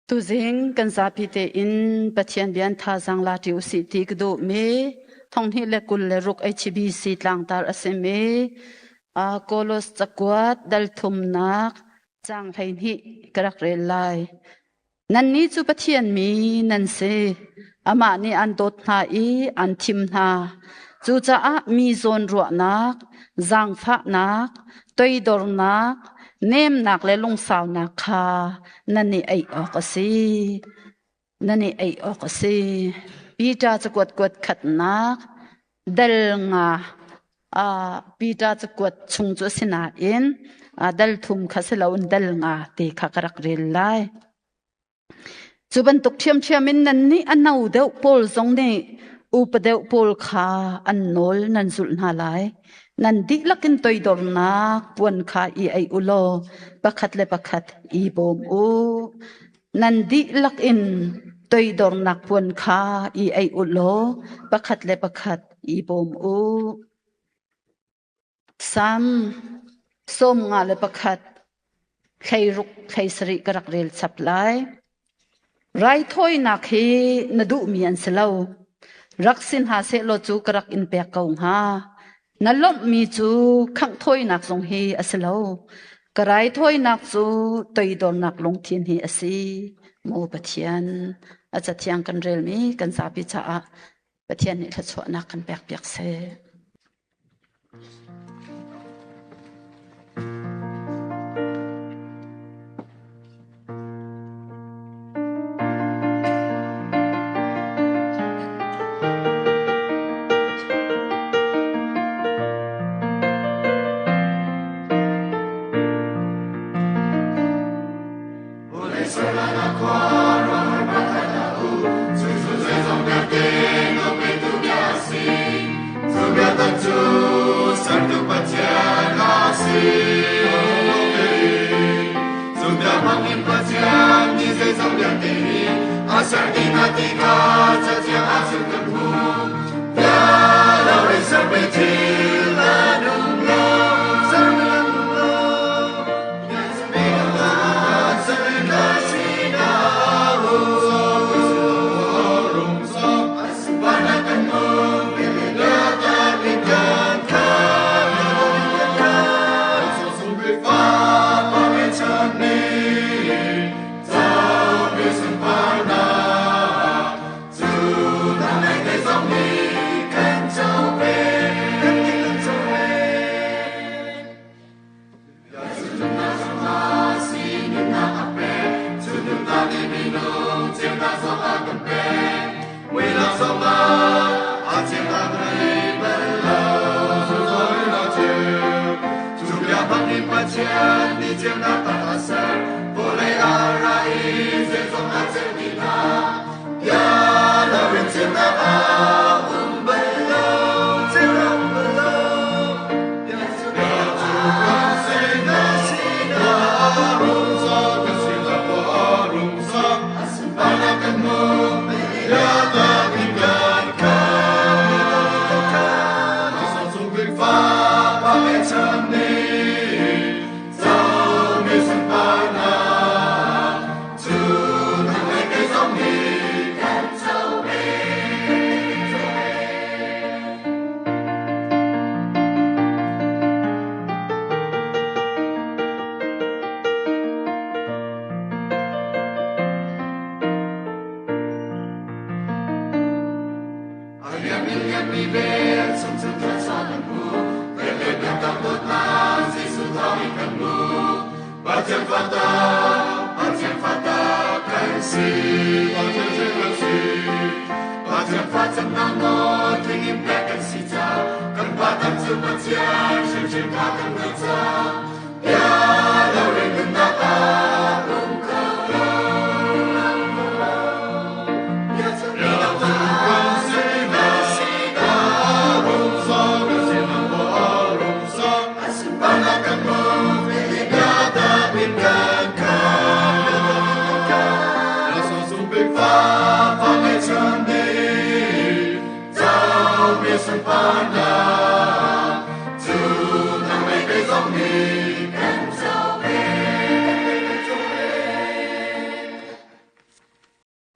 Tuzing kan zapi tein Pathian bia thazaang la ṭi usih ti ka duhmi 2026 HBC tlangtar a simi Kolos cakuat dal thumnak caang 12 ka rak rel lai. Nannih cu Pathian mi nan si. Amah nih aan dawt hna i aan thim hna. Cucaah mi zawnruahnak, zaangfahnak, toidornak, nemnak le lungsaunak kha nan i eih awk a si. Nan i eih awk a si. Peter cakuat kuat khatnak dal nga Peter cakuat chung cu a si nain dal thum kha si loin dal nga ti kha ka rak rel lai. Cu bantuk ṭhiamṭhiam in nannih a no deuh pawl zong nih upa deuh pawl kha an nawl nan zulh hna lai. Nan dihlak in toidornak puan kha i aih u law pakhat le pakhat i bawm u. Nan dihlak in toidornak puan kha i aih u law pakhat le pakhat i bawm u. Salm 51, 16, 17 ka rak rel chap lai. Raithawinak hi na duhmi an si lo. Rak si hna sehlaw cu ka rak in pek ko hnga. Na lawmhmi cu khangh thawinak zong hi a si lo. Ka raithawinak cu toidornak lungthin hi a si. Maw Pathian, a cathiang kan relmi kan zapi caah Pathian nih thluachuahnak kan pekpiak seh.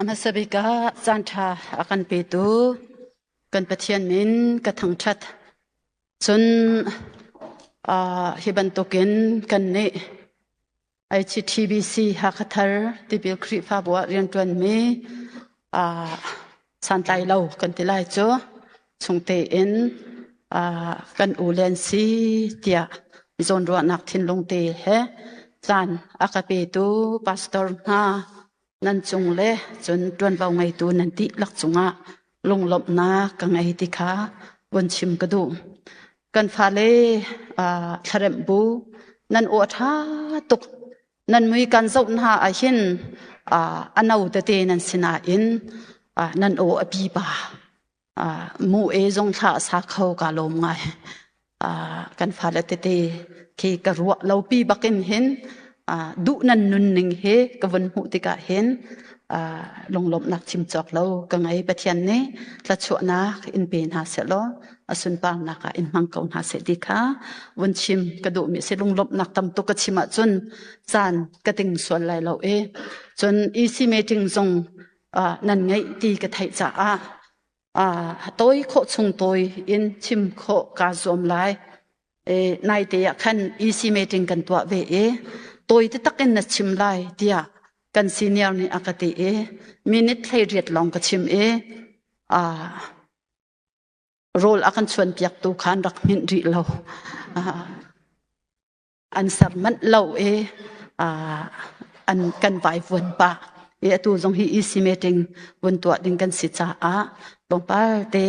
hmasa bik ah caanṭha a kan petu kan Pathian min ka thangṭhat. Cun hi bantukin kannih HTBC Hakhathar Tipil Khrihfabu ah rianṭuanmi santlai lo kan ti lai cu chung tein kan u le an si tiah zawnruahnak thinlung te he caan a ka petu pastor hna nan cung le cun ṭuanvo ngeitu nan dihlak cungah lunglawmhnak ka ngei ti kha vun chim ka duh. Kan fale thlaremh bu nan aw a ṭha tuk. Nan mui kan zoh hna ahhin a no tete nan si nain nan aw a pipa. Mu e zong thla a sa kho ka lawm ngai. Kan fale tete khi ka ruah lo pi bakin hin duh nan nunning hi ka vun hmuh tikah hin lunglawmhnak chim cawk lo ka ngei. Pathian nih thlachuahnak in pe hna sehlaw a sunparnak ah in hmang ko hna seh ti kha vun chim ka duhmi a si. Lunglawmhnak tam tuk ka chim ahcun caan ka ting sual lai lo i cun EC meeting zong nan ngeih ti ka theih caah tawi khawh chung tawi in chim khawh kaa zuam lai. Naite ah khan EC meeting kan tuah ve i tawi taktak in na chim lai tiah kan senior nih a ka ti i minute 18 lawng ka chim i rawl a kan chuanpiaktu khan rak hminh rih lo. An ser manh lo i an kan vaivuan pah. I atu zong hi EC meeting vun tuah ding kan si caah tlawmpal te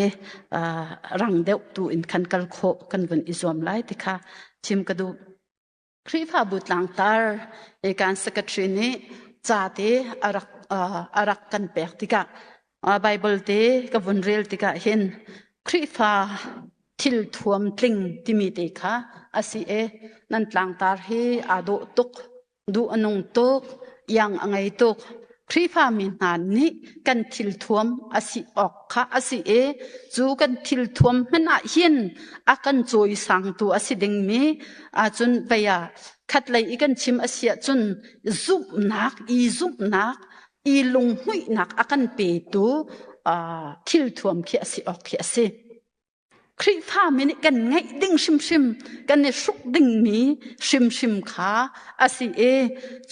rang deuh tu in khan kal khawh kan vun i zuam lai ti kha chim ka duh. Khrihfabu tlangtar kan secretary nih ca te a rak a rak kan pek tikah Bible te ka vun rel tikah hin Khrihfa thil thuam tling timi te kha a si e nan tlangtar hi aa dawh tuk duh a nung tuk iang a ngei tuk Khrihfa mi hna nih kan thil thuam a si awk kha a si i cu kan thil thuam hmanh ah hin a kan cawisangtu a si dingmi ahcun vei ah khatlei i kan chim a si ahcun zumhnak i zumhnak i lunghmuihnak a kan petu thil thuam khi a si awk khi a si. Khrihfami nih kan ngeih ding hrimhrim, kan i hruk dingmi hrimhrim kha a si i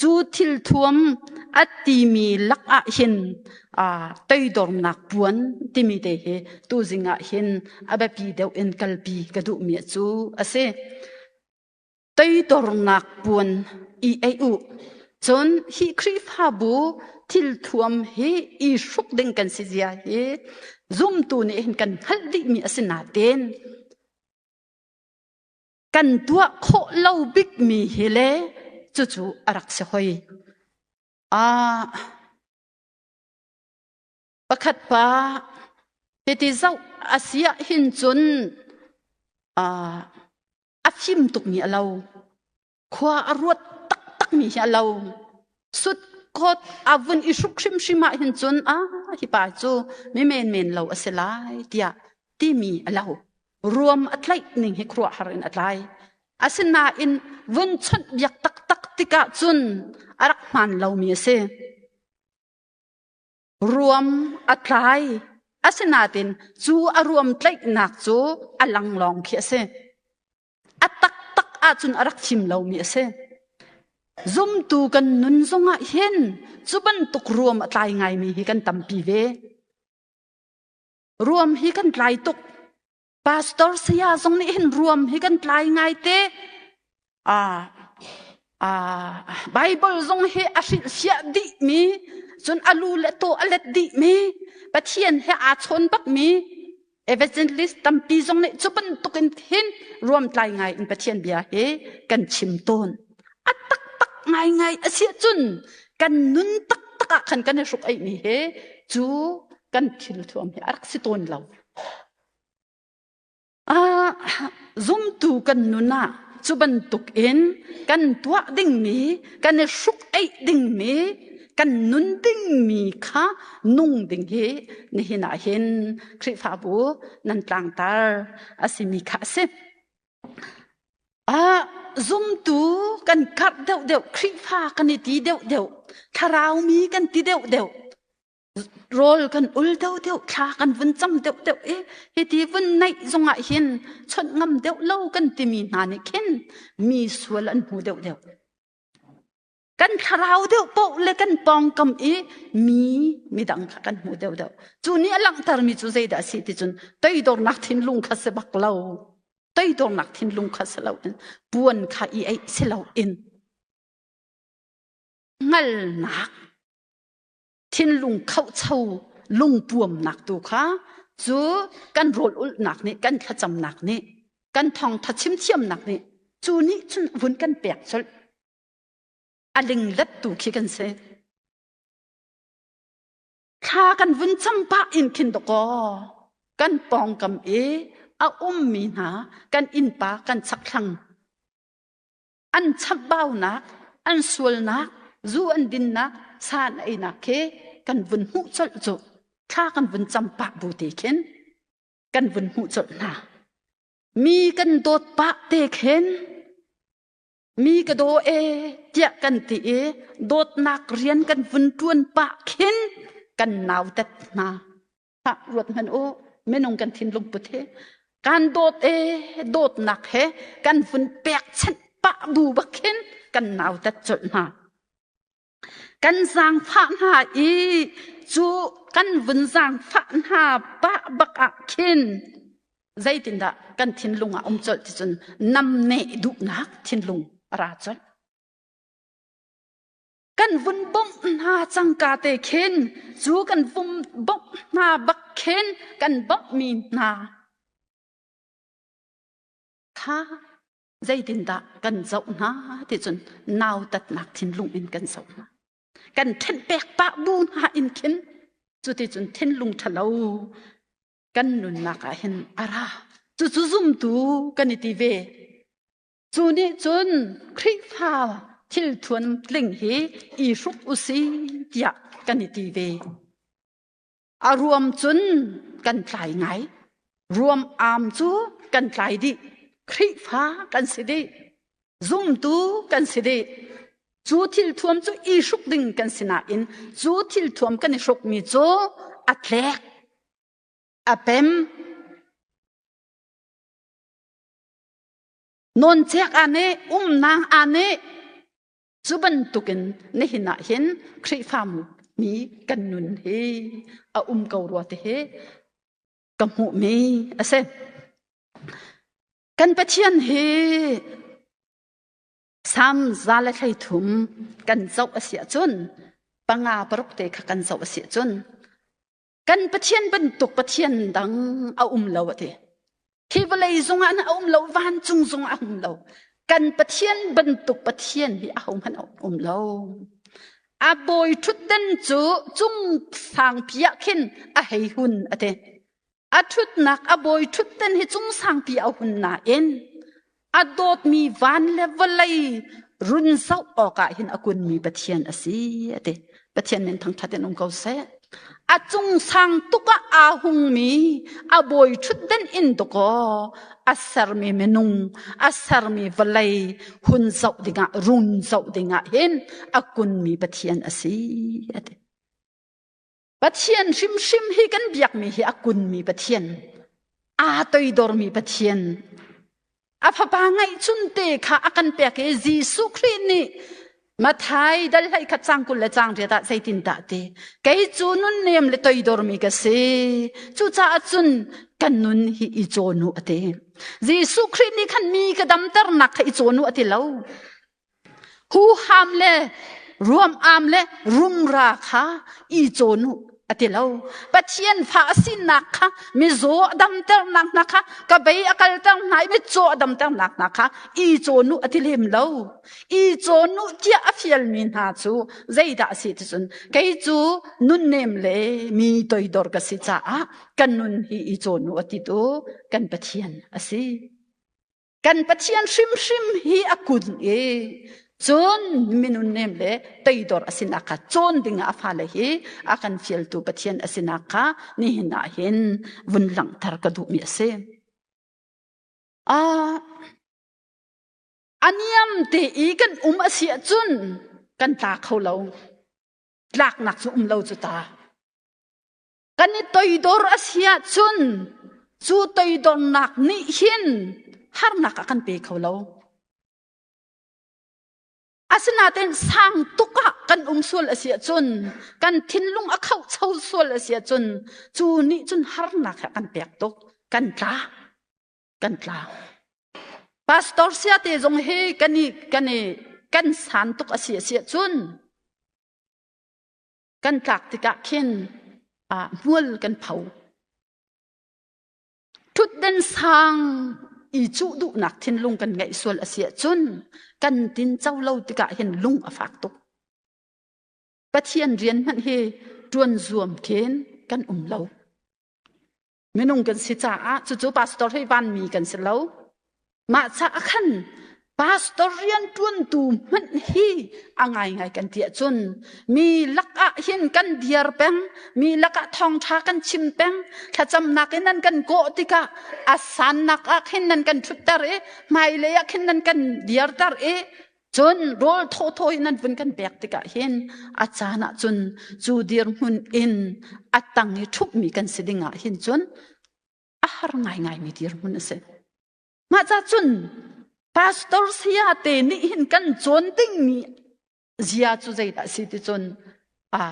cu thil thuam a timi lak ah hin toidornak puan timi te hi tuzing ah hin a biapi deuh in kalpi ka duhmi cu a si. Toidornak puan i ei u. Cun hi Khrihfabu thilthuam hi i hruk ding kan si zia hi zumtu nih hin kan hngalh dihmi a si nain kan tuah khawh lo bikmi hi le cucu a rak si hoi. Ah, pakhat pa hiti zoh a si ah hin cun ah a fim tukmi a lo. Khua a ruat taktakmi hi a lo. Sutkhawt a vun i hruk hrimhrim ah hin cun ah hi pa cu mi menmen lo a si lai tiah timi a lo. Ruam a tlaih ning hi khuaruahhar in a tlai. Asinain vun chawnh biak taktak tikah cun a rak hmaan lomi a si. Ruam a tlai. Asinain cu a ruam tlaihnak cu a lang lawng khi a si. A taktak ahcun a rak thim lomi a si. Zumtu kan nun zongah hin cu bantuk ruam a tlai ngaimi hi kan tampi ve. Ruam hi kan tlai tuk. Pastor saya zong nih hin ruam hi kan tlai ngai te. Ah, ah, Bible zong hi a hrilhfiah dihmi, cun a lu le taw a let dihmi, Pathian he aa chawn bakmi, evangelist tampi zong nih cu bantukin hin ruamtlai ngai in Pathian bia hi kan chim tawn. A taktak ngaingai a si ahcun kan nun taktak ah khan kan i hruk eimi hi cu kan thil thuam hi a rak si tawn lo. Ah, zumtu kan nun ah cu bantuk in kan tuah dingmi, kan i hruk eih dingmi, kan nun dingmi kha nung ding hi nihin ah hin Khrihfabu nan tlangtar a simi kha a si. Ah, zumtu kan karh deuhdeuh, Khrihfa kan i ti deuhdeuh, thlaraumi kan ti deuhdeuh. Rawl kan ul deuhdeuh, thla kan vun cam deuhdeuh i hiti vun naih zongah hin chawnh ngam deuh lo kan timi hna nih khin mi sual an hmu deuhdeuh. Kan thlarau deuh paoh le kan pawngkam i mi midang kha kan hmu deuhdeuh. Cu nih a langhtermi cu zeidah a si ti cun toidornak thinlung kha si bak lo. Toidornak thinlung kha si loin puan kha i eih si loin hngalnak thinlung khohcho lungpuamnak tu kha cu kan rawl ulhnak nih kan thlacamnak nih kan thawngtha chimthiamnak nih cu nih cun vun kan pek colh a linglet tu khi kan si thla kan vun cam pah in khin dakaw kan pawngkam i a ummi hna kan innpa kan chakthlang an chambaunak, an sualnak, zu an dinnak, sa an einak khi kan vun hmuh colh cu thla kan vun cam pah bu te khin kan vun hmuh colh hna. Mi kan dawt pah te khin mi ka daw e tiah kan ti i dawtnak rian kan vun ṭuan pah khin kan nautat hna. Hah, ruat hmanh u, minung kan thinlung put hi kan dawt e dawtnak he kan vun pekchanh pah bu bak khin kan nautat colh hna. Kan zaangfah hna i cu kan vun zaangfah hna pah bak ah khin zeitindah kan thinlung ah um colh ti cun namneh duhnak thinlung a ra colh. Kan vun bawmh hna cangka te khin cu kan vun bawmh hna bak khin kan bawmhmi hna kha zeitindah kan zoh hna ti cun nautatnak thinlung in kan zoh hna. Kan ṭhenhpek pah bu hna in khin cuticun thinlung ṭhalo kan nunnak ah hin a ra. Cucu zumtu kan i ti ve. Cu nih cun Khrihfa thilthuan tling hi i hruk u si tiah kan i ti ve. A ruam cun kan tlai ngai. Ruam aam cu kan tlai dih. Khrihfa kan si dih. Zumtu kan si dih. Cu thilthuam cu i hruk ding kan si nain cu thilthuam kan i hrukmi cu a tlek, a pem, Nawncek aa neh, umnak aa neh. Cu bantukin nihin ah hin Khrihfamu mi kan nun hi a um ko rua ti hi ka hmuhmi a si. Kan Pathian hi Salm 133 kan zoh a si ahcun panga paruk te kha kan zoh a si ahcun kan Pathian bantuk Pathian dang a um lo a ti. Hi vawlei zungah a um lo, vancung zungah a um lo. Kan Pathian bantuk Pathian hi ahohmanh a um lo. A bawi ṭhutdan cu cung sangpi ah khin a hei hun a ti. A ṭhutnak a bawi ṭhutdan hi cung sangpi a hun nain a dawtmi van le vawlei run zoh awkah hin a kunmi Pathian a si a ti. Pathian min thangṭhat in um ko seh. A cung sang tuk ah aa hungmi a bawi ṭhutdan in dakaw a sermi minung a sermi vawlei hun zoh dingah run zoh dingah hin a kunmi Pathian a si a ti. Pathian hrimhrim hi kan biakmi hi a kunmi Pathian, aa toidormi Pathian, a fapa ngeihchun te kha a kan pek i Jesuh Khrih nih Mathai dal hlei khat cang 20 le cang riat ah zeitindah ti kei cu nunnem le toidormi ka si cucaah cun kan nun hi i cawn u a ti Jesuh Khrih nih khan mi ka damternak kha i cawn u a ti lo Huham le ruam-am le rumra kha i cawn u a ti lo. Pathian fa a sinak kha mizaw a damternak hna kha ka bei a kalter hna i mitcaw a damternak hna kha i cawn u a ti lem lo. I cawn u tiah a fialmi hna cu zeidah a si ti cun kei cu nunnem le mi toidor ka si caah kan nun hi i cawn u a ti tu kan Pathian a si. Kan Pathian hrimhrim hi a kun i cun minun nem le toidor a sinak kha cawn dingah a fale hi a kan fialtu Pathian a sinak kha nihin ah hin vun langhter ka duhmi a si. A niam te i kan um a si ahcun kan tla kho lo. Tlaknak cu um lo cu ta. Kan i toidor a si ahcun cu toidornak nih hin harnak a kan pe kho lo. Asinain sang tuk ah kan um sual a si ahcun kan thinlung a khohcho sual a si ahcun cu nih cun harnak a kan pek tuk. Kan tla. Kan tla. Pastor sia te zong hi kan i kan i kan san tuk a si a si ahcun kan tlak tikah khin ah hmual kan pho. Ṭhutden sang i cuh duhnak thinlung kan ngeih sual a si ahcun kan tinco lo tikah hin lung a fak tuk. Pathian rian hmanh hi ṭuan zuam khin kan um lo. Minung kan si caah cucu pastor hi vanmi kan si lo. Mah caah khan pastor rian ṭuantu hmanh hi a ngaingai kan ti ahcun mi lakah hin kan diar peng, mi lakah thawngṭha kan chim peng, thlacamnak in nan kan kawh tikah a sannak ah khin nan kan ṭhutter i hmailei ah khin nan kan diarter i cun rawl thawthaw in nan vun kan pek tikah hin a caan ah cun cu dirhmun in a tang i ṭhupmi kan si ding ah hin cun a har ngaingaimi dirhmun a si. Mah ca cun pastor saya te nih hin kan cawn dingmi zia cu zeidah si ti cun a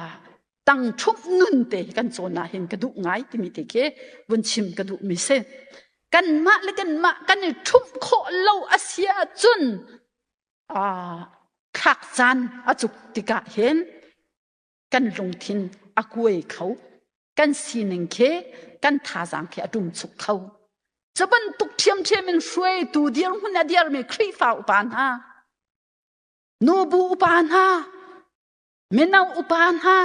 tang ṭhumh nun te kan cawn ah hin ka duh ngai timi te khi vun chim ka duhmi si. Kanmah le kanmah kan i ṭhumh khawh lo a si ahcun thlak caan a cuk tikah hin kan lungthin a kuai kho kan sining khi kan thazaang khi a ṭumchuk kho cu bantuk ṭhiamṭhiam in hruaitu dirhmun a dirmi Khrihfa upa hna nubu upa hna mino upa hna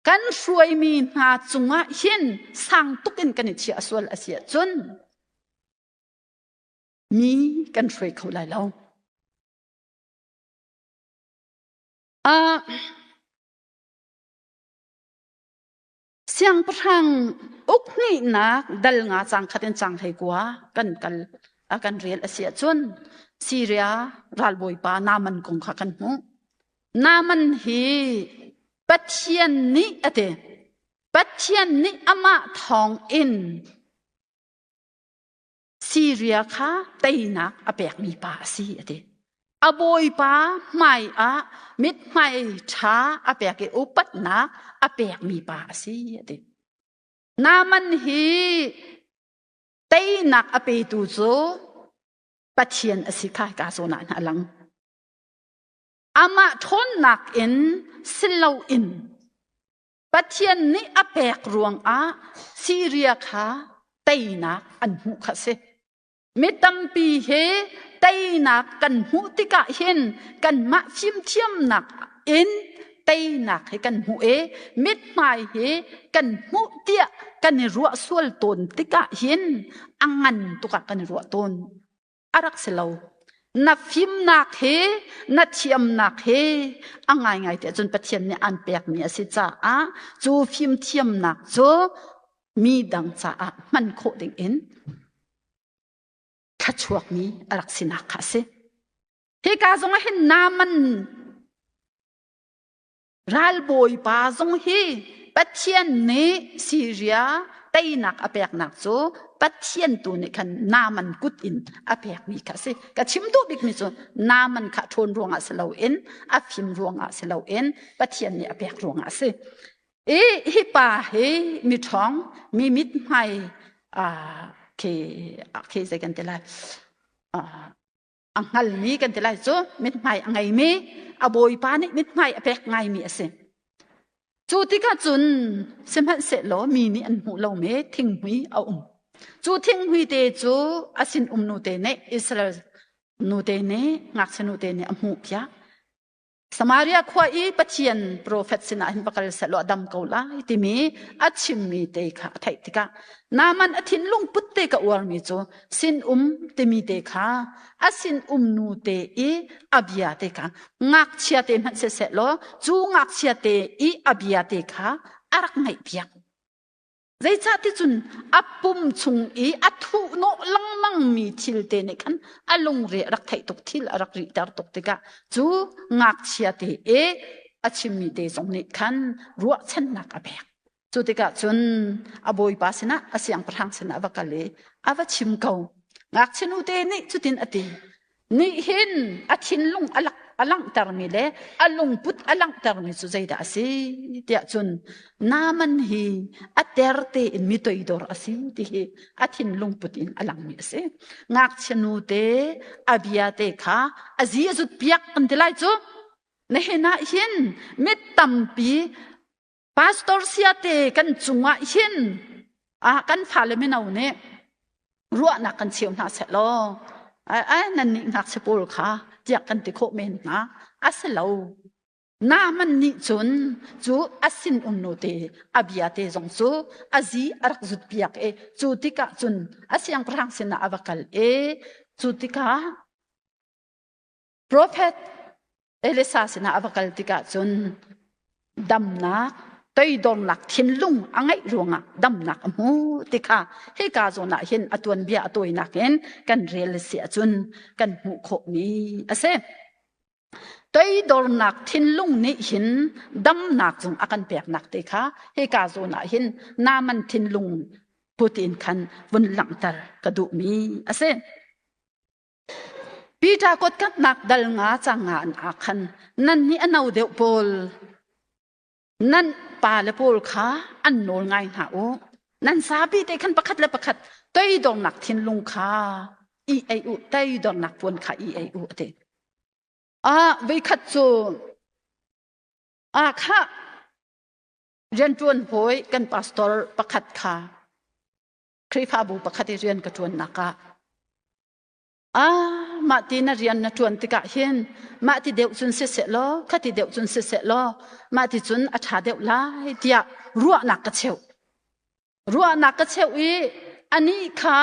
kan hruaimi hna cungah hin sang tuk in kan i chiah sual a si ahcun mi kan hruai kho lai lo. Uh, siangpahrang uk hnihnak dal nga cang khat in cang hlei kua kan kal a kan rel a si ahcun Syria ralbawipa Naaman kong kha kan hmuh. Naaman hi Pathian nih a ti. Pathian nih amah thawng in Syria kha teinak a pekmi pa a si a ti. A bawipa hmai ah mithmai ṭha a pek i upatnak a pekmi pa a si a ti. Naaman hi teinak a petu cu Pathian a si kha hika zawn ah a lang. Amah ṭhawnnak in si loin Pathian nih a pek ruangah Syria kha teinak an hmuh kha si. Mi tampi he teinak kan hmuh tikah hin kanmah fimthiamnak in teinak hi kan hmuh i mithmai hi kan hmuh tiah kan i ruah sual tawn tikah hin a ngan tuk ah kan i ruah tawn. A rak si lo. Na fimnak he na thiamnak he a ngaingai tiah cun Pathian nih aan pekmi a si caah cu fimthiamnak cu mi dang caah hman khawh ding in thluachuakmi a rak sinak kha a si. Hika zong ah hin Naaman Ralbawipa zong hi Pathian nih Syria teinak a peknak cu Pathian tu nih khan Naaman kut in a pekmi kha a si. Ka chim duh bikmi cu Naaman kha ṭhawn ruangah si loin a fim ruangah si loin Pathian nih a pek ruangah a si. I hi pa hi mi ṭhawng, mi mithmai khi khi zei kan ti lai a hngalmi kan ti lai cu mithmai a ngeimi a bawipa nih mithmai a pek ngaimi a si. Cu tikah cun sihmanhsehlaw mi nih an hmuh lomi thinghmui a um. Cu thinghmui te cu a sinum nute nih Israel nute nih ngakchia nute nih a hmuh piak. Samaria khua i Pathian profet sinah hin va kal sehlaw a dam ko lai timi a chimmi te kha a theih tikah Naaman a thinlung put te ka uarmi cu sinum timi te kha a sinum nu te i a bia te kha ngakchia te hmanh siseh law cu ngakchia te i a bia te kha a rak ngaihpiak. Zeicahticun a pum chung i a thuhnawh lengmangmi thil te nih khan a lungre a rak theih tuk thil a rak rihter tuk tikah cu ngakchia te i a chimmi te zong nih khan ruahchannak a pek. Cu tikah cun a bawipa sinah a siangpahrang sinah a va kal i a va chim ko. Ngakchia nute nih cutin a ti. Nih hin a thinlung a lak a langhtermi le a lungput a langhtermi cu zeidah a si tiah cun Naaman hi a ter tein mi toidor a si ti hi a thinlung put in a langmi a si. Ngakchia nute a bia te kha a zi a zut piak an ti lai cu. Nihin ah hin mi tampi pastor siate kan cungah hin ah kan fale mino nih ruahnak kan cheu hna seh law ai nan nih ngakchia pawl kha tiah kan ti khawh men hna a si lo. Naaman nih cun cu a sin um nu te a bia te zong cu a zi a rak zut piak i cu tikah cun a siangpahrang sinah a va kal i cu tikah Profet Elisa sinah a va kal tikah cun damnak toidornak thinlung a ngeih ruangah damnak a hmu ti kha hika zawn ah hin a tuanbia a tawinak in kan rel a si ahcun kan hmuh khawhmi a si. Toidornak thinlung nih hin damnak zong a kan peknak te kha hika zawn ah hin Naaman thinlung put in khan vun langhter ka duhmi a si. Peter kutkatnak dal nga cang nga an ah khan nan nih a no deuh pawl nan pa le pawl kha an nawl ngai hna u. Nan zapi te khan pakhat le pakhat toidornak thinlung kha i ei u, toidornak puan kha i ei u a ti. Ah, veikhat cu ah kha rianṭuan hawi kan pastor pakhat kha Khrihfabu pakhat i rian ka ṭuannak ah ah mah ti na rian na ṭuan tikah hin mah ti deuh cun siseh law khati deuh cun siseh law mah ti cun a ṭha deuh lai tiah ruahnak ka cheuh. Ruahnak ka cheuh i anih kha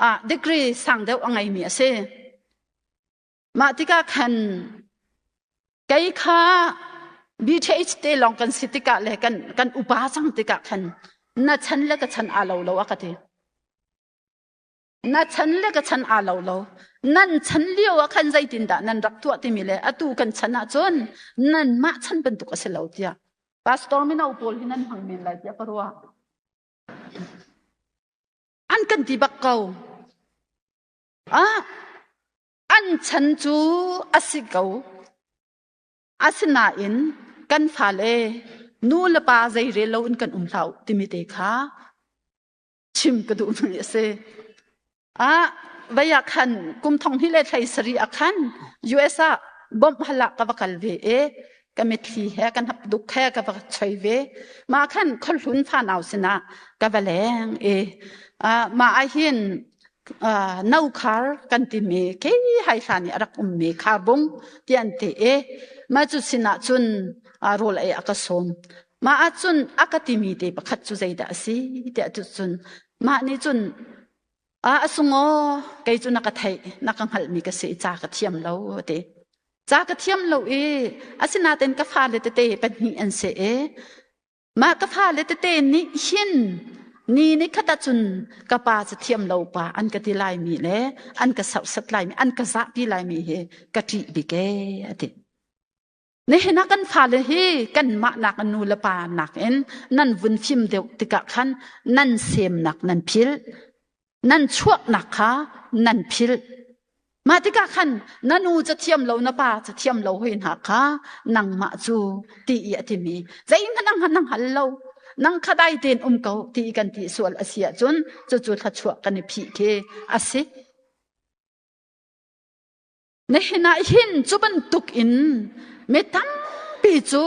ah degree sang deuh a ngeimi a si. Mah tikah khan kei kha BTH te lawng kan si tikah le kan kan upa cang tikah khan na chan le ka chan aa lo lo a ka ti. Na chan le ka chan aa lo lo. Nan chan lio ah khan zeitindah nan rak tuah timi le atu kan chan ahcun nanmah chan bantuk a si lo tiah pastor mino pawl hi nan hmang men lai tiah ka ruah. An kan ti bak ko. Ah, an chan cu a si ko. Asinain kan fale nu le pa zeirel loin kan um hlah timi te kha chim ka duhmi a si. Ah, vei ah khan kum thong hnih le thlei sarih ah khan US ah bawmh hal ah ka va kal ve i ka mitthli he ka hnapduk he ka va choi ve. Mah khan khuahlun fanau sinah ka va leng i ah, mah ah hin nokhar kan timi khi hai hlan i a rak ummi kharbung ti an ti i mah cu sinah cun rawl ei a ka sawm. Mah ahcun a ka timi te pakhat cu zeidah a si tiah cun mah nih cun a a sungaw kei cu na ka theih na ka hngalhmi ka si i ca ka thiam lo a ti. Ca ka thiam lo i asinain ka fale tete pahnih an si i mah ka fale tete nih hin ni ni khat ahcun ka pa cu thiam lo pa an ka ti laimi le an ka serhsat laimi an ka zahpi laimi hi ka ṭih bik ee a ti. Nihin ah kan fale hi kanmah nak nu le pa nakin nan vun fim deuh tikah khan nan semnak nan philh. Nan chuahnak kha nan philh. Mah tikah khan na nu ca thiam lo na pa ca thiam lo hoi hna kha nangmah cu ti i a timi zeihmanh nang nang hal lo nang kha dai tein um ko ti kan ti sual a si ahcun cucu thluachuah kan i phih khi a si. Nihin ah hin cu bantuk in mi tampi cu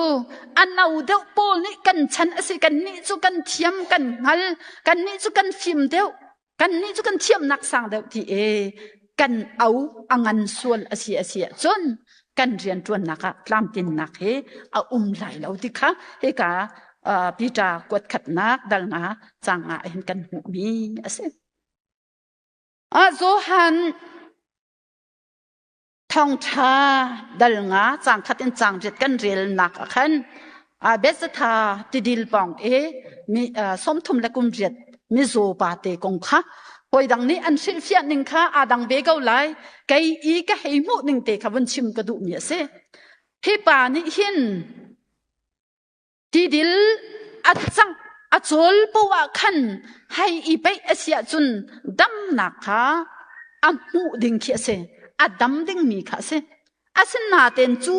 a no deuh pawl nih kan chan a si kannih cu kan thiam kan hngal kannih cu kan fim deuh kannih cu kan thiamnak sang deuh ti e kan au a ngan sual a si a si ahcun kan rianṭuannak ah tlamtlinnak hi a um lai lo ti kha hika Peter kuat khatnak dal nga cang ah hin kan hmuhmi a si. Ah Johan Thawngṭha dal nga cangkhat in cangriat kan relnak ah khan Bethesda tidil pawng i mi 30 le kum riat mizaw pa te kong kha hawi dang nih an hrilhfiah ning kha aa dang ve ko lai. Kei i ka hei hmuh ning te kha vun chim ka duhmi a si. Hi pa nih hin tidil. a cangh a cawl poah khan hei i peih a si ahcun damnak kha a hmuh ding khi a si. A dam dingmi kha a si. Asinain cu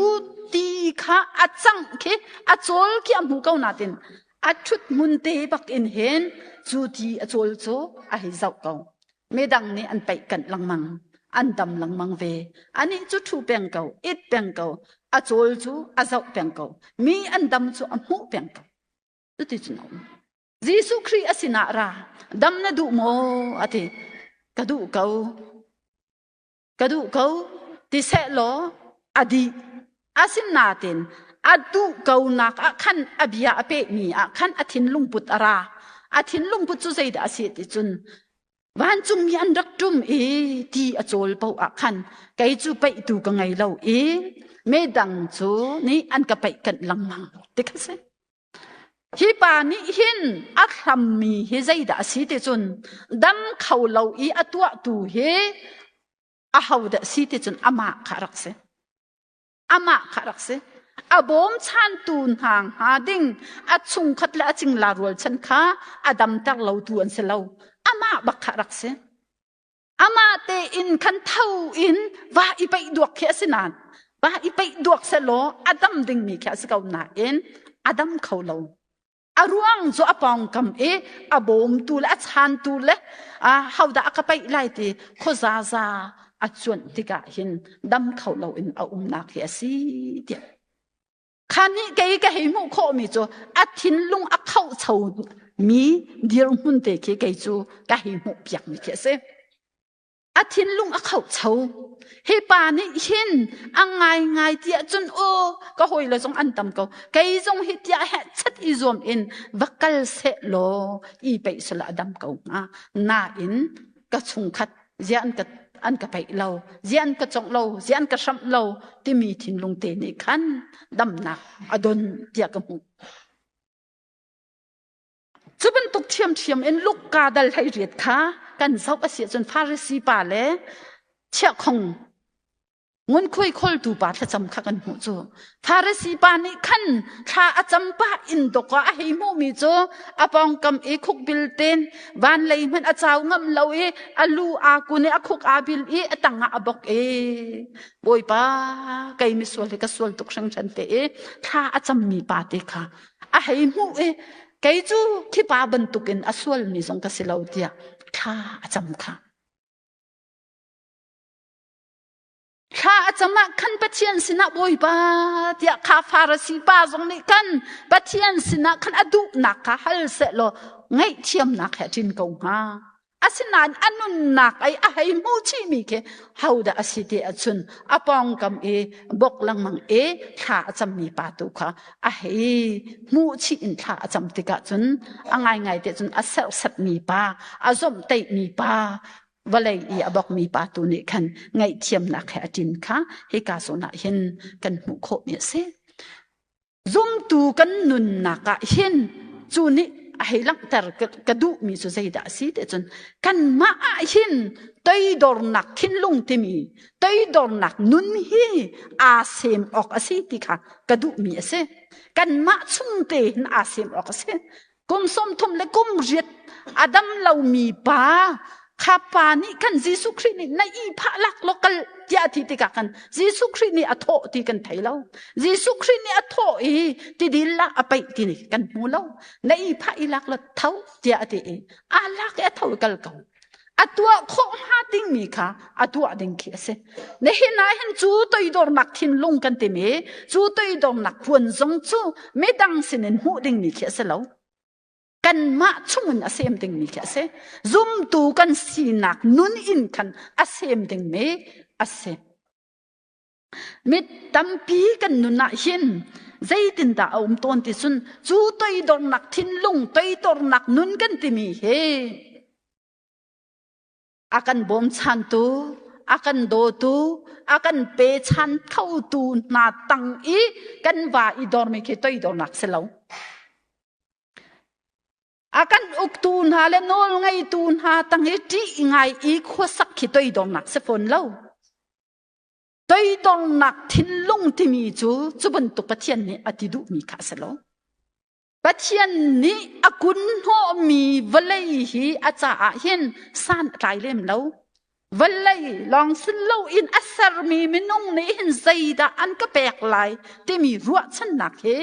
ti kha a cangh khi a cawl khi a hmu ko nain a ṭhut hmun te bak in hin cu ti a cawl cu a hei zoh ko. Midang nih an paih kanh lengmang, an dam lengmang ve. Anih cu ṭhu peng ko, it peng ko, a cawl cu a zoh peng ko. Mi an dam cu a hmuh peng ko. Cuticun a um. Jesuh Khrih a sinah ra, dam na duh maw? A ti. Ka duh ko. Ka duh ko ti sehlaw a dih. Asinain a duh ko nak ah khan a bia a pehmi ah khan a thinlung put a ra. A thinlung put cu zeidah a si ti cun vancungmi an rak ṭum i ti a cawl paoh ah khan kei cu peihtu ka ngei lo i midang cu nih an ka peih kanh lengmang ti kha si. Hi pa nih hin a hlammi hi zeidah a si ti cun dam kho lo i a tuahtu hi ahodah si ti cun amah kha a rak si. Amah kha a rak si. A bawmchantu hna hnga ding a chungkhat le a cingla rualchan kha a damter lotu an si lo. Amah bak kha a rak si. Amah tein khan tho in va i peih duak khi a si nain va i peih duak selaw a dam dingmi khi a si ko nain a dam kho lo. A ruang cu a pawngkam i a bawmtu le a chantu le hodah a ka peih lai ti khuazaza a cuanh tikah hin dam kho loin a umnak hi a si tiah. Kha nih kei ka hei hmuh khawhmi cu a thinlung a khohcho mi dirhmun te khi kei cu ka hei hmuh piakmi khi a si. A thinlung a khohcho. Hi pa nih hin a ngaingai tiah cun aw ka hawile zong an tam ko. Kei zong hi tiah heh chat i zuam in va kal seh law i peih sala a dam ko hnga. Nain ka chungkhat zia an ka an ka peih lo zia an ka congh lo zia an ka hramh lo timi thinlung te nih khan damnak a don tiah ka hmuh. Cu bantuk ṭhiamṭhiam in Luka dal hlei riat kha kan zoh a si ahcun Farasi pa le chiahkhong ngunkhuai khawltu pa thlacam kha kan hmuh cu. Farasi pa nih khan thla a cam pah in dawk ah a hei hmuhmi cu a pawngkam i khukbil ten van lei hmanh a cau ngam lo i a lu aa kun i a khuk aa bil i a tang ah a bok i Bawipa kei misual hi ka sual tuk hringhran te i thla a cammi pa te kha a hei hmuh i kei cu khi pa bantukin a sualmi zong ka si lo tiah thla a cam kha. Thla a cam ah khan Pathian sinah Bawipa tiah kha Farasi pa zong nih khan Pathian sinah khan a duhnak kha hal sehlaw ngaihthiamnak he a ṭin ko hnga. Asinain a nunnak ei a hei hmuh chihmi khi hodah a si ti ahcun a pawngkam i bok lengmang i thla a cammi pa tu kha a hei hmuh chih in thla a cam tikah cun a ngaingai te cun a serhsatmi pa, a zomhtaihmi pa, vawlei i a bokmi pa tu nih khan ngaihthiamnak he a ṭin kha hika zawn ah hin kan hmuh khawhmi a si. Zumtu kan nunnak ah hin cu nih a hei langhter ka duhmi cu zeidah a si ti cun kanmah ah hin toidornak thinlung timi toidornak nun hi aa sem awk a si ti kha ka duhmi a si. Kanmah chung te hin aa sem awk a si. Kum 30 le kum riat a dam lomi pa kha pa nih khan Jesuh Khrih nih na i phah lak law kal tiah a ti tikah khan Jesuh Khrih nih a thawh ti kan thei lo. Jesuh Khrih nih a thawh i tidil ah a paih ti kan hmu lo. Na i phah i lak law tho tiah a ti i aa lak i a tho i kal ko. A tuah khawh hnga dingmi kha a tuah ding khi a si. Nihin ah hin cu toidornak thinlung kan timi cu toidornak puan zong cu midang sinin hmuh dingmi khi a si lo. Kanmah chungin a sem dingmi khi a si. Zumtu kan sinak nun in khan a sem dingmi a si. Mi tampi kan nun ah hin zeitindah a um tawn ti cun cu toidornak thinlung toidornak nun kan timi hi a kan bawmchantu a kan dawtu a kan pechan khotu hna tang i kan va i dormi khi toidornak si lo. A kan uktu hna le nawl ngeitu hna tang i ṭih ngai i khuasak khi toidornak si fawn lo. Toidornak thinlung timi cu cu bantuk Pathian nih a ti duhmi kha a si lo. Pathian nih a kun hnawhmi vawlei hi a caah hin san a tlai lem lo. Vawlei lawng si loin a sermi minung nih hin zeidah an ka pek lai timi ruahchannak hi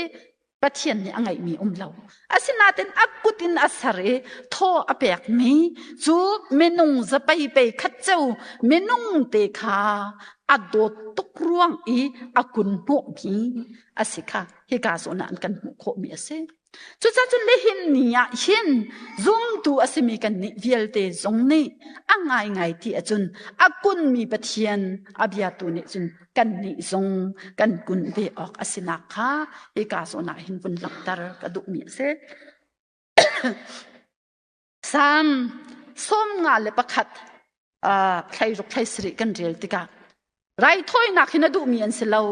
Pathian nih a ngeihmi um lo. Asinain a kut in a ser i thaw a pekmi cu minung zapei pei khat ceu minung te kha a dawt tuk ruang i a kun hnawhmi a si kha hika zawn ah an kan hmuh khawhmi a si. Cucaah cun nihin ni ah hin zumtu a simi kannih vialte zong nih a ngaingai ti ahcun a kunmi Pathian a biatu nih cun kannih zong kan kun ve awk a sinak kha hika zawn ah hin vun langhter ka duhmi a si. Salm 51 thlairuk thlaisarih kan rel tikah raithawinak hi na duhmi an si lo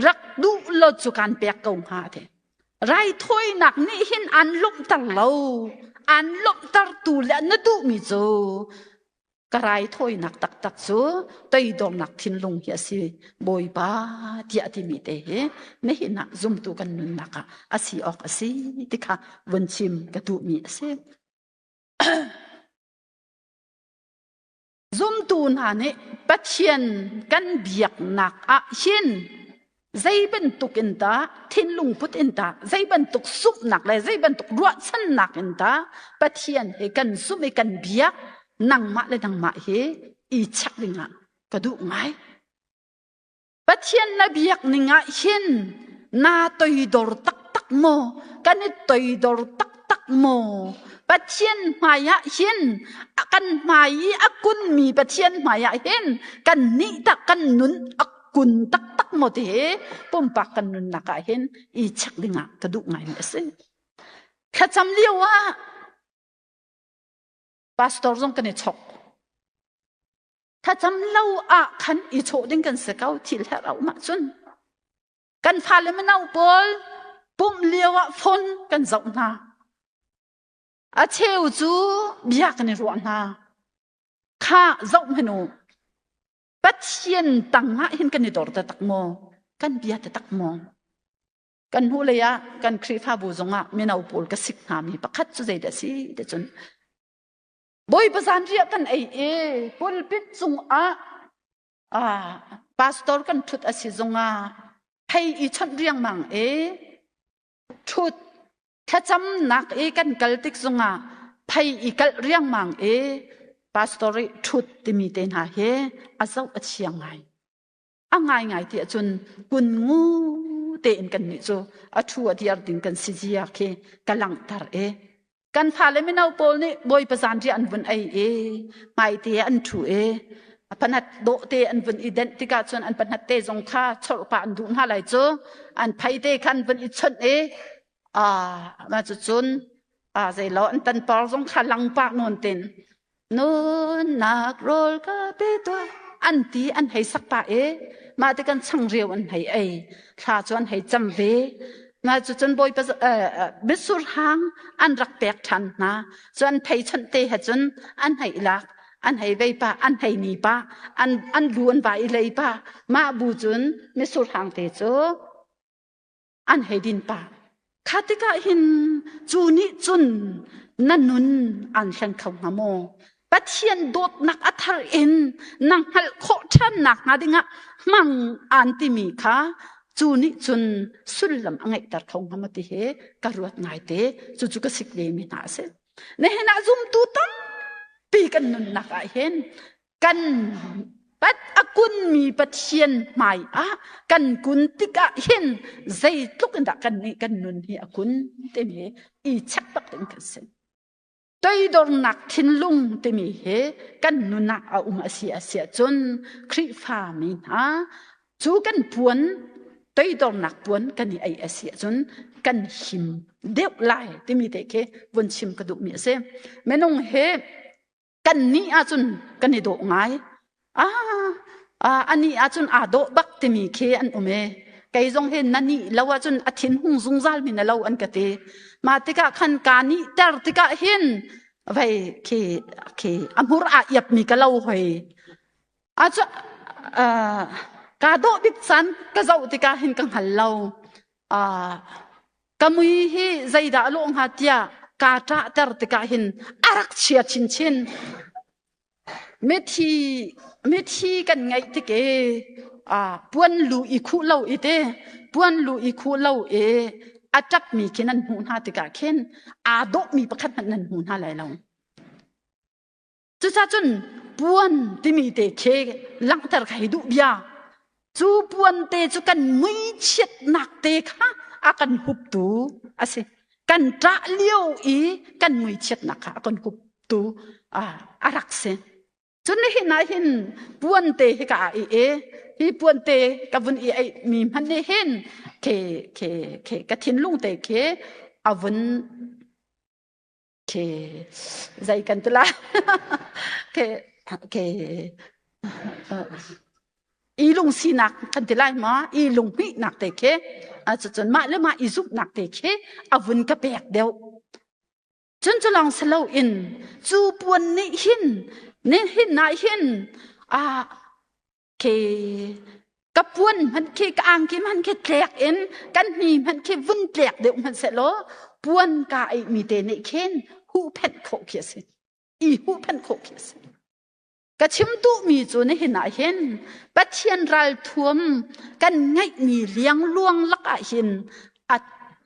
rak duh lo cu kan pek ko hnga te raithawinak nih hin an lawmhter lo an lawmhtertu le na duhmi cu ka raithawinak taktak cu toidornak thinlung hi a si Bawipa tiah timi te hi nihin ah zumtu kan nunnak ah a si awk a si ti kha vun chim ka duhmi a si. Zumtu hna nih Pathian kan biaknak ah hin zei bantuk in dah thinlung put in dah zei bantuk zumhnak le zei bantuk ruahchannak in dah Pathian he kan zumh i kan biak nangmah le nangmah hi i check dingah ka duh ngai. Pathian na biak ning ah hin naa toidor taktak maw? Kan i toidor taktak maw? Pathian hmai ah hin kan hmai i a kunmi Pathian hmai ah hin kan nih tak kan nun a kun taktak maw ti hi pumpak kan nunnak ah hin i check dingah ka duh ngaimi a si. Thlacam lio ah pastor zong kan i chok. Thlacam lo ah khan i chawh ding kan si ko thil herh a um ahcun. Kan fale mino pawl pumh lio ah phone kan zoh hna. A cheu cu bia kan i ruah hna. Kha zoh hmanh u. Pathian tang ah hin kan i dor taktak maw? Kan bia taktak maw? Kan hnulei ah kan Khrihfabu zongah mino pawl ka sik hna mi pakhat cu zeidah si ti cun Bawipa zanriah kan ei i pulpit cungah ah pastor kan ṭhut a si zongah phei i chawnh riangmang i ṭhut thlacamnak i kan kal tik zongah phei i kalh riangmang i pastor i ṭhut timi te hna hi a zoh a chia ngai. A ngaingai ti ahcun kun ngu tein kannih cu a ṭhu a diar ding kan si zia khi ka langhter i kan fale mino pawl nih Bawipa zanriah an vun ei i hmaite an ṭhu i a phanat dawh te an vun i denh tikah cun an phanat te zong kha chorh pah an duh hna lai cu an phei te kha an vun i chonh i ah mah cucun ah zeilo an tanpar zong kha lang pah nawn tin nunnak rawl ka pe tuah an ti an hei sak pah i mah ti kan changreu an hei ei thla cu an hei cam ve mah cu cun bawipa mitsur hang an rak pek ṭhan hna cu an phei chawnh te he cun an hei lak an hei vei pah an hei ni pah an an lu an va i lei pah mah bu cun mitsur hang te cu an hei din pah. Kha tikah hin cu nih cun na nun aan hleng kho hnga maw? Pathian dawtnak a thar in na hngalh khawh ṭhannak hnga dingah hmang aan timi kha cu nih cun sullam a ngeihter kho hnga maw ti hi ka ruat ngaite. Cucu ka sik ve mi hna a si. Nihin ah zumtu tampi kan nunnak ah hin kan pat a kunmi Pathian hmai ah kan kun tikah hin zeitluk in dah kan nih kan nun hi a kun timi i check bak ding kan si. Toidornak thinlung timi hi kan nun ah a um a si a si ahcun Khrihfa mi hna cu kan puan toidornak puan kan i ei a si ahcun kan him deuh lai timi te khi vun chim ka duhmi a si. Minung hi kan nih ahcun kan i dawh ngai. Ah, anih ahcun aa dawh bak timi khi an um e. Kei zong hin na nih lo ahcun a thin hung zungzal mi na lo an ka ti. Mah tikah khan ka nih ter tikah hin vei khi khi a hmur aa iap mi ka lo hoi. A cu kaa dawh bik caan ka zoh tikah hin ka hngal lo. Ka mui hi zeidah a lawh hnga tiah kaa ṭahter tikah hin a rak chia chinchin. Mithi mithi kan ngeih tik i puan lu i khuh lo i te puan lu i khuh lo i a ṭapmi khi nan hmuh hna tikah khin aa dawhmi pakhat hmanh nan hmu hna lai lo. Cucacun puan timi te khi langhter kha hi duh bia. Cu puan te cu kan muichiatnak te kha a kan huptu a si. Kan ṭah lio i kan muichiatnak kha a kan huptu a rak si. Cun nihin ah hin puan te hi ka i e hi puan te ka vun i eih mi hmanh nih hin ke ke ke ka thinlung te khi a vun ke zei kan ti lai ke ke i lungsinak kan ti lai ma i lunghmuihnak te khi cucun mah le mah i zumhnak te khi a vun ka pek deuh. Cun cu lawng si loin cu puan nih hin nihin ah hin a khi ka puan hmanh khi ka angki hmanh khi tlek in kan hni hmanh khi vun tlek deuh hmanh sehlaw puan ka eih mi te nih khin huhphenh khawh khi a si, i huhphenh khawh khi a si. Ka chim duhmi cu nihin ah hin Pathian ralthuam kan ngeihmi liangluang lakah hin a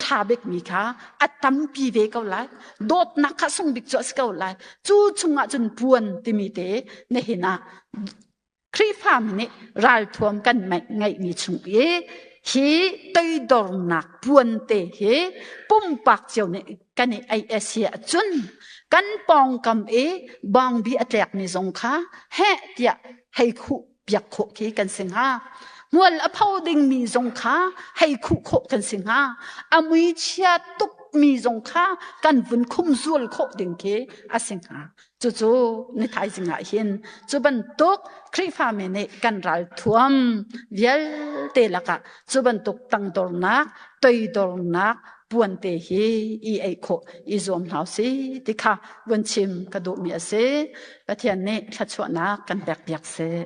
ṭha bikmi kha a tampi ve ko lai. Dawtnak kha sung bik cu a si ko lai. Cu chungah cun puan timi te nihin ah Khrihfami nih ralthuam kan ngeihmi chung i hi toidornak puan te hi pumpak cio nih kan i ei a si ahcun kan pawngkam i bawngbi a tlekmi zong kha heh tiah hei khuh piak khawh khi kan si hnga. Hmual a pho dingmi zong kha hei khuh khawh kan si hnga. A muichia tukmi zong kha kan vun khumzual khawh ding khi a si hnga. Cucu ni thaizing ah hin cu bantuk Khrihfami nih kan ralthuam vialte lakah cu bantuk tangdornak, toidornak puan te hi i ei khawh i zuam hna usih ti kha vun chim ka duhmi a si. Pathian nih thluachuahnak kan pek piak seh.